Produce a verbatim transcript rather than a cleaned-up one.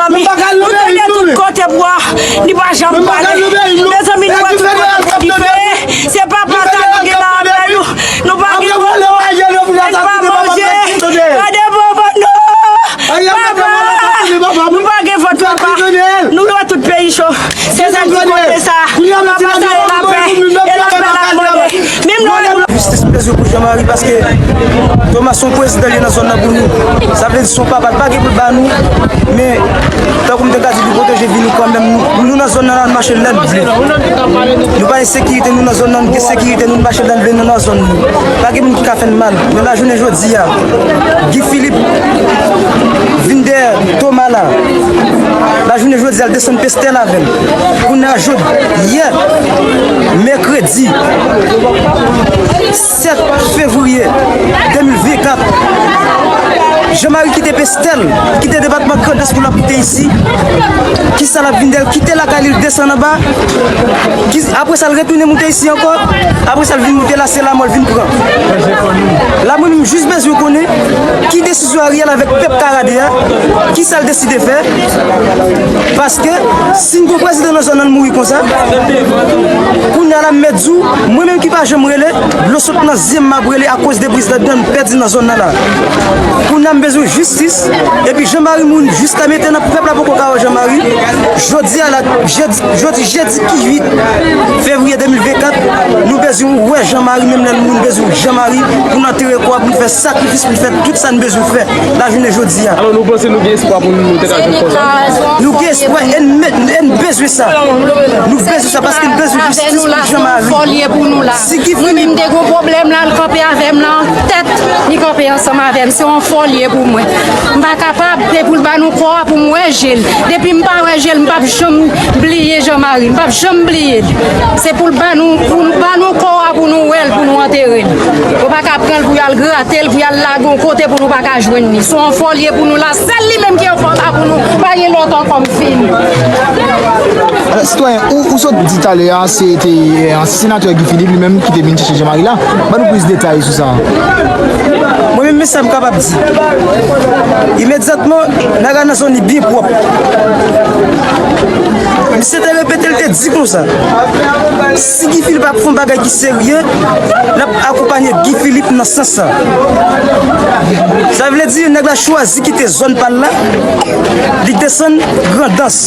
Nou tande tout kote bwa, li pa janm pale. Mezanmi, nou wè tout kote bwa ki fè. Se papa sa nou gen la avè nou. Nou pa gen vòt, nou pa manje. Gade vòt nou. Papa, nou pa gen vòt, papa. Nou wè tout peyi cho. Se sa ki kote sa. Papa sa e lapè. E lapè l ap mande. Menm lè Jistis bezwen pou Jean Marie paske Thomas se yon prezidan li nan zòn nan pou nou. Sa vle di se yon papa l pa gen pou l ba nou. Men tankou m te ka di li pwoteje vi nou kanmenm. Nou, nou nan zòn nan la n mache lè n vle. Nou pa ensekirite nou nan zòn nan, nou gen sekirite nou, n mache lè n vle nou nan zòn nou. Pa gen moun ki ka fè n mal. Men lajounen jodi a, Guy Philippe vin dèyè Thomas la. Lajounen jodi a l desann Pestèl avè l. Kounye a jodi, yè, mèkredi sèt fevriye de mil venkat, Jean Marie kite Pestèl, kite depatman Grandans pou l ap moute isi. Kisa l ap vin dèyè l? Kite lakay li, l desann anba. Ki, apre sa, l retounen moute isi ankò. Apre sa, l vin moute la, se lamò l vin pran. La, mwen menm, m jis bezwen konnen ki desizyon Ariel avèk pèp Karadè a, kisa l deside fè. Paske, si n gon prezidan nan zòn nan, l mouri konsa, kounye a la, m mèt di w, mwen menm ki pa janm rele, dlo sot nan zye m, m ap rele akoz de prezidan m pèdi nan zòn nan la. Kounye a, m bezwen jistis, epi Jean Marie mouri jiska mentnan, pèp la poko ka wè Jean Marie. Jodi a la, jedi, jodi, jedi ki uit fevriye de mil venkat, nou bezwen wè Jean Marie, menm lè l mouri, nou bezwen wè Jean Marie pou n antere kò a, pou n fè sakrifis, pou n fè tout sa n bezwen fè lajounen jodi a. Alò, nou panse nou gen espwa pou nou te ka jwenn kò sa? Nou gen espwa, e n, e n bezwen sa. Nou bezwen sa paske n bezwen jistis pou Jean Marie. Si Guy Philippe te gon pwoblèm la, l kanpe avè m la an tèt, li kanpe ansanm avè m. Se yon fò l ye pou mwen. M pa kapab, se pou l ba nou kò a pou m wè je l. Depi m pa wè je l, m p ap janm bliye Jean Marie. M p ap janm bliye l. Se pou l ba nou, pou l ba nou kò a pou nou wè l, pou nou antere l. Yo pa ka pran l pou y al grate l, pou y al lage yon kote pou nou pa ka jwenn li. Se yon fò l ye pou nou la. Sèl li menm ki yon fò la pou nou. Pa gen lòt ankò, m fini. Alò, sitwayen, ou, ou sot di talè a, se te, eh, ansyen senatè Guy Philippe li menm ki te vin chèche Jean Marie la. Ban nou plis detay sou sa. Mwen menm, men sa m kapab di. Imedyatman, n a gade nan zòn li byen pwòp. Misye te repete, l te di konsa, si Guy Philippe ap fè yon bagay ki serye, l ap akonpanye Guy Philippe nan sans sa. Sa vle di, nèg la chwazi kite zòn pa l la, li desann Grandans.